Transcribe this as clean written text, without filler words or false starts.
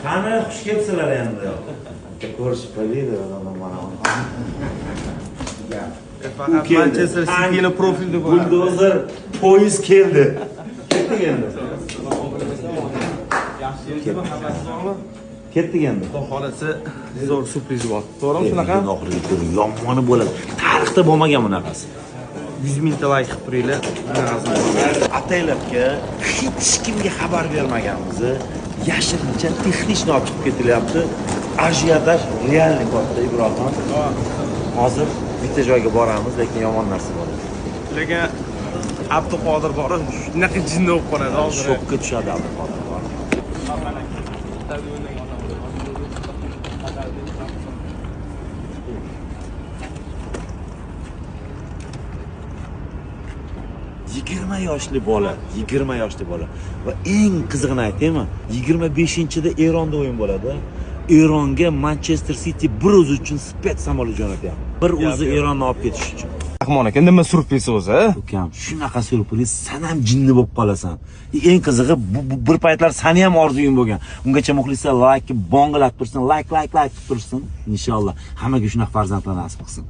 Qani, xush kelibsizlar endi. Bitta ko'rishib qo'yaylik, mana. Faqat Manchester City'ni profilda bo'ladi. Buldozer poyezd keldi. Ketdik endi. Yaxshi yerdimi, hammasi zo'rmi? Ketdik endi. Xudo xolasa zo'r syurpriz bor. To'g'rimi shunaqa? Oxiriga ko'ring, yomoni bo'ladi. Tarixda bo'lmagan bunaqasi. 100 mingta like qilib turinglar. Bunaqasini. Ataylabga hech kimga xabar bermaganmiz. Yashirincha texnik olib chiqib ketilyapti. Ajiotaj realniy katta Ibrohim. Hozir bitta joyga boramiz, lekin yomon narsa bo'ladi. Lekin Abduqodir borib, shunaqa jinni bo'lib qoladi hozir. Shokka tushadi Abduqodir borib. Yigirma yoshli bola, 20 yoshli bola. Va eng qizig'ini aytaymi? 25-da Eronda o'yin bo'ladi. Eronga Manchester City bir o'zi uchun spets samolyot jo'natyapti. Bir o'zi Eronni olib ketish uchun. Rahmon aka, nima syurpriz o'zi? Ukam, shunaqa syurpriz, san ham jinni bo'lib qolasan. Eng qizig'i bu bir paytlar sani ham orzuying bo'lgan. Ungacha muxlislar like bong'ilab tursin, like like like qilib tursin. Inshaalloh hammaga shunaqa farzandlar nasib qilsin.